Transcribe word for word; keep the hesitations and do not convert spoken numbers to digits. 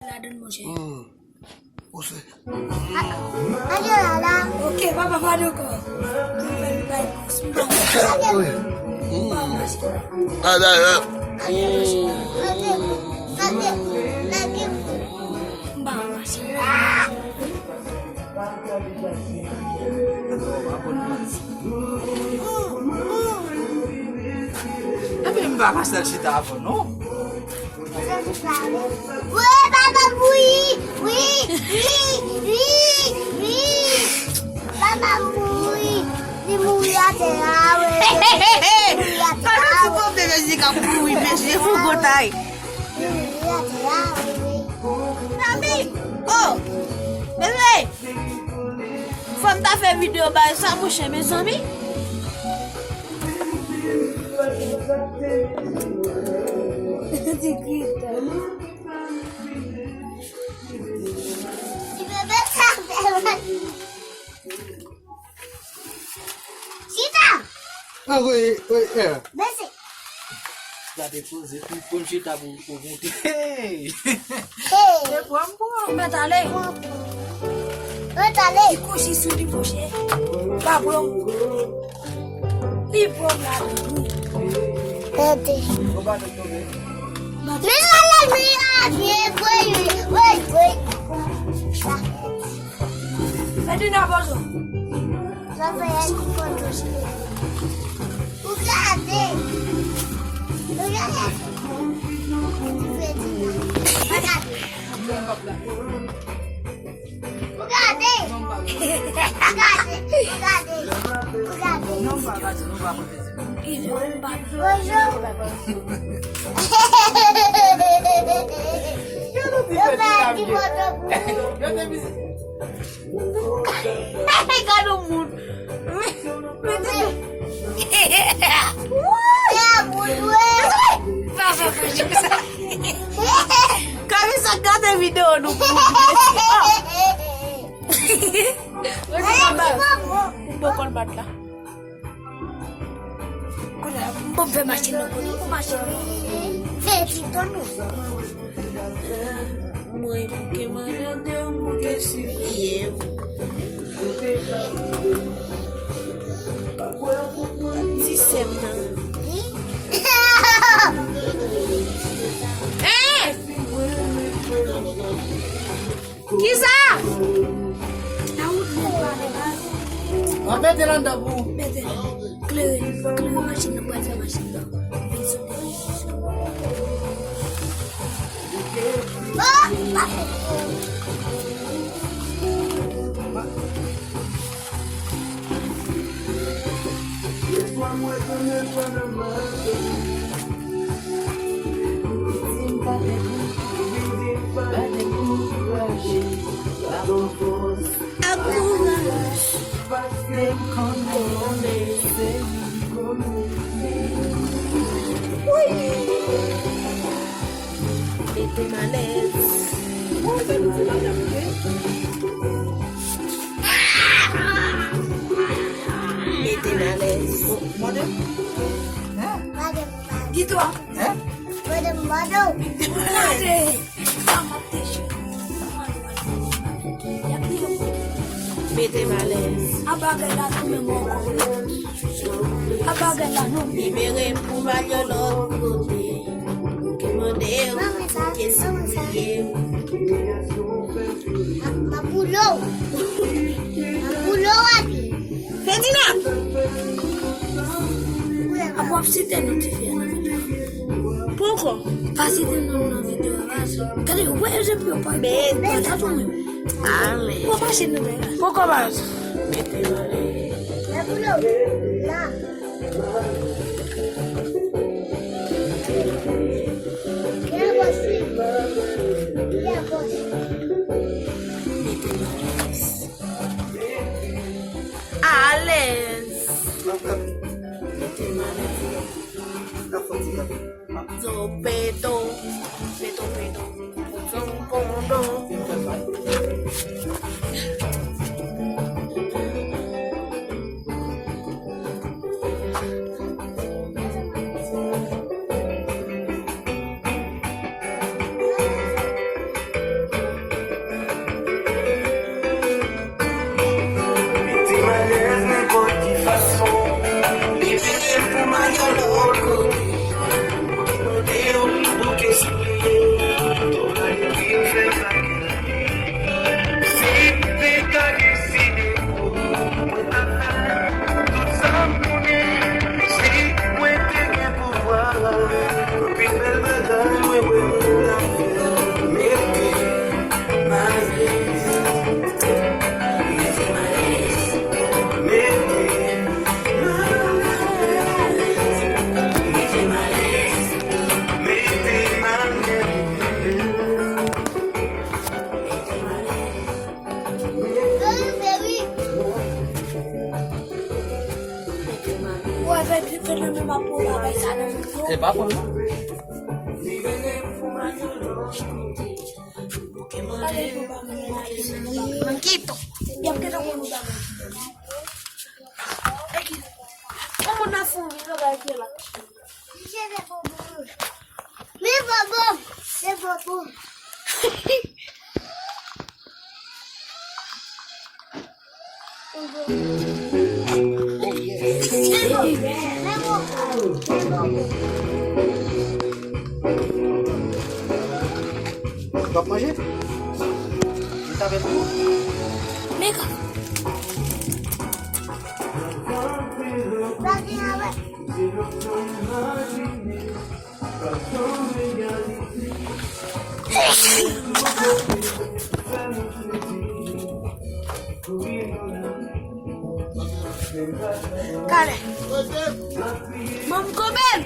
Ladann, monchè. Hmm. Ou se. Ayo la la. Ok, papa, pa ankò. Mwen fè li bay pòs. Mwen pa. Mwen pa mache. Mwen pa mache. Epi m pa ka sèl chita avè w non. Wi, papa mouri. Wi, wi, wi, wi. Papa mouri. Li mouri atè a, wi. Li mouri atè a, wi. Li mouri atè a, wi. Mami! Oh! Bebe! Fò m ta fè videyo bay sa, monchè, mezanmi. Ti Kristèl. Ti bebe sa fè mal. Chita! Ah, wi, wi, yeah. Bese. Gade poze, pou, pou m chita pou, pou moute. Hey! Hey! Se pran m pran. Mèt ale. Mèt ale. Li kouche sou li, monchè. Pa pran m. Li pran m la. Mèt. Men ale, men ale, wi, wi, wi. Ferdinand, bonjou. Rafael, bonjou. Ou gade. Ou gade. Ferdinand. Ou gade. Ou gade. Ou gade. Ou gade. Bonjou. Yo pa ki foto pou ou. Gade yon moun. Kamisa, gade videyo nou pou ou. Ou poko l bat la. Kounye a, m poko fè machin nan kote pou machin nan fè ti ton nou. Mwen bouke malade, m bouke sivye. Ti sè m nan. Hein? Kisa? An mete l anndan pou ou. Mete. Klere, klere machin nan, pral fè machin nan vin sou. Akouraj. Wi. Mete m alèz. Mete m alèz. Gitwa. Hein? Mete m alèz. Mete m alèz. A bagay la tou menm ankò. A bagay la non. Libere m pou m al yon lòt kote. Ki mande w, ki sipliye w. M ap boule w. M ap boule w api. Ferdinand! Ap w ap site non ti fi a nan videyo a. Poko. Pa site non nan videyo a, baz. Gade, wè, je peux pas. Men. Gade, tou menm. Ale. Ou pa site non, baz. Poko, baz. Mete yo ale. La pou yo. La. Bien possible. Bien possible. Mete yo ale. Alèz. Zo peto, peto, peto. Zon kondo. Se pa pou nou. Manquito. Y ap gentan konn ou pa manquito. Kòman n a fè yon travay ki la? Men bobo. Men bobo. W ap manje? Ou t avèk ou? Mega. Kale. Manm Koben.